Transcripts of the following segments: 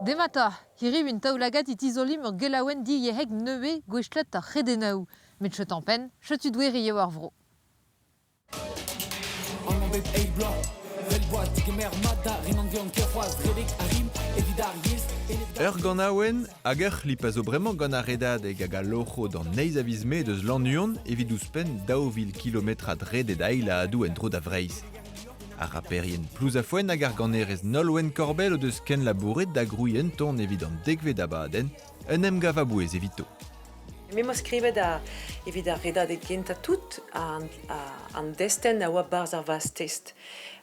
Demat hiriv un taol-lagad e tizolimp ur gelaouenn diyezhek nevez gouestlet d'ar c'hredennoù. Met setu penn, setu doare eo ar vro. Amañ bep eil bloaz, vel boaz digemer mat da rin anvean ket c'hoazh redek a rim evit ar yezh. Ur ganaouenn hag ur c'hlip a zo bremañ gant ar Redadeg hag al loc'ho d'an eizh a viz Mae deus Lannuon evit ouzhpenn 2000 kilometrad redet a-eiladoù en-dro da Vreizh. Ar raperien Plouzafouen hag ar ganerez Nolwenn Korbell o deus kenlabouret da grouiñ un ton evit an dekvet abadenn, un emgav a-bouez evito. Me 'm eus skrivet evit ar redadeg gentañ tout an destenn a oa 'barzh ar vazh-test.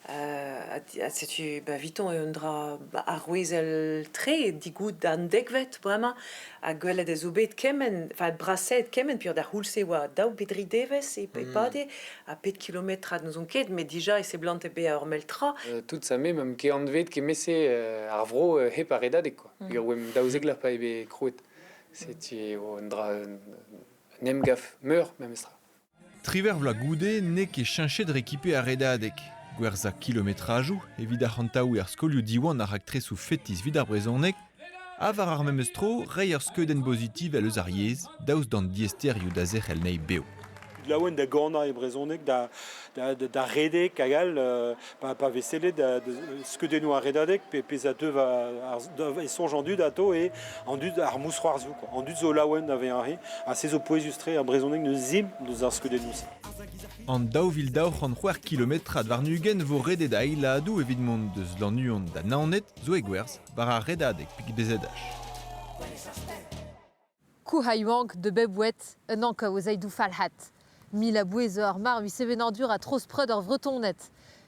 Ha setu ba 'vitoñ eo un dra arouezel-tre digout d'an dekvet bremañ ha gwelet ez zo bet kement, enfin brasaet kement peogwir d'ar c'houlz-se oa daou pe dri devezh e pade ha pet kilometrad n'ouzon ket met dija e seblante bezañ ur mell tra. Tout ça me meump ket anvet kement-se ar vro hep ar redadeg quoi. Peogwir oemp 12 vloaz pa eo bet krouet. Setu eo un dra un emgav meur memestra. Triwec'h vloaz goude n'eo ket cheñchet rekipe ar Redadeg. Gwerzhañ kilometrajoù evit arc'hantaouiñ ar skolioù Diwan ar raktresoù fetis evit ar brezhoneg ha war ar memes tro reiñ ur skeudenn bozitivel eus ar yezh daoust d'an diaesterioù da zerc'hel anezhi bev. Laouen da ganañ e brezhoneg, da, da, da redek hag all, pa, pa vez sellet da, skeudennoù ar redadeg, pe pezh a deu e soñj an dud atao eo an dud ar mousc'hoarzhoù. Quoi. An dud zo laouen da vezañ re, ha se zo pouezus-tre, ar brezhoneg n'eus zim deus ar skeudennoù-se. An 2206 kilometrad warn-ugent vo redet a-eiladoù evit mont deus Lannuon da Naoned zo e gwerzh war ar redadeg Pik BZH. Kouc'h de bep ouet, un ankaou eus eidoù falc'hat. Mil a bouez zo ar marv sevenadur ha tro-spreud ar Vretoned.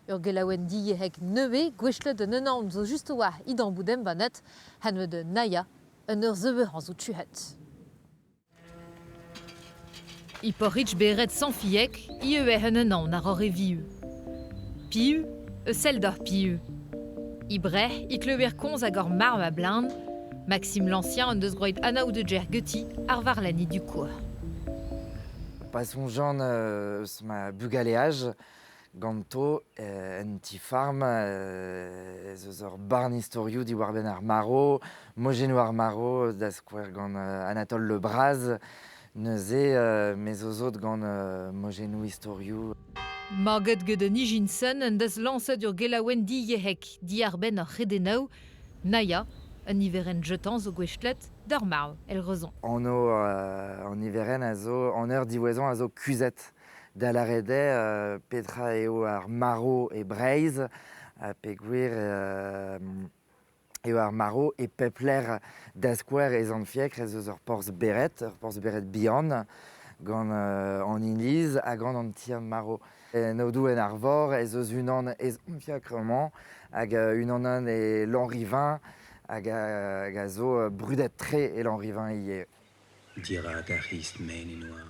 Ur gelaouenn diyezhek nevez, gouestlet d'un unan zo just war idan bout embannet, hanvet de Naya, un ur zeuvehañ zo tuhet. I porridge beret sans fiek, i eo un unan ar hor e viu. Piu, e sell d'ar piu. I brec'h, i kleuer komz hag ur marv a blin, Maxime Lancien en deus groet anaoudegezh geti ar varlenni du kour. Pa soñjan eus ma bugaleaj ganto en ti-farm ez eus ur barn istorioù diwar-benn ar marv, mojennoù ar marv, da skouer gant Anatole Le Braz. Neuze me zo sot gant mojennoù istorioù. Maget get un ijin-sen en deus lañset ur gelaouenn diyezhek diàr-benn ar c'hredennoù Naya, un niverenn jetañ zo gouestlet d'ar marv, èl rezon. Anv an niverenn a zo, an eur diwezhañ a zo kuzhet. Da lâret eo petra eo ar marv e Breizh, peogwir eo ar marv e pep lec'h. Da skouer e Sant-Fiacre ez eus ur porzh bered, ur porzh bered bihan, gant an iliz ha gant an tier-marv. En aodoù en arvor ez eus unan ez Fiacre-mañ hag unan all e Lanrivin hag a zo brudet-tre e Lanrivin ivez.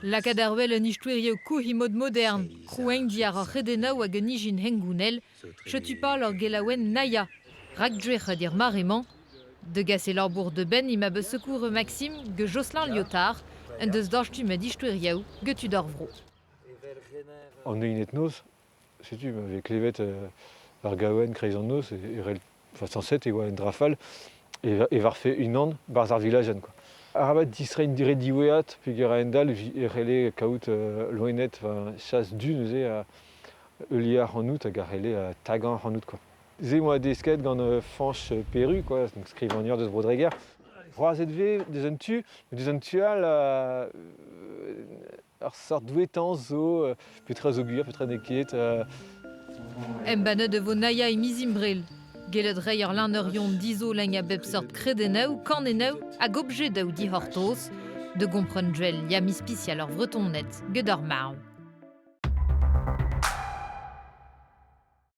Lakaat ar wel un istoerioù kozh mod modern, kroueñ diàr ar c'hredennoù hag un ijin hengounel, setu pal ur gelaouenn Naya, rak-drec'het er mare-mañ. Degas e labour da benn ema bet sekour Maxime gant Jocelyn Lyotard, en deus dastumet istoerioù gant tud ar vro. An eilned-noz, setu ma vez klevet ar gaouenn kreiz an noz, e rel enfin sañset e oa un dra fall, e varfe unan 'barzh ar vilajenn quoi. Arabat distreiñ re diwezhat peogwir a-hend-all e c'helle kaout loened, enfin chas du neuze a heuliañ ac'hanout hag a c'helle tagañ ac'hanout quoi. Se 'moa desket gant Fañch Peru quoi, donc skrivagner deus Bro-Dreger. C'hoarzhet 'vez deus un tu, met deus un tu all Ur seurt douetañs zo, petra zo gwir, petra n'eo ket. Embannet e vo Naya e miz Imbrel. Gellet reiñ ur leñeurion dizoleiñ a bep seurt kredennoù, kanennoù hag objedoù dic'hortoz. Da gompren gwell ya ispisial ar Vretoned get ar marv.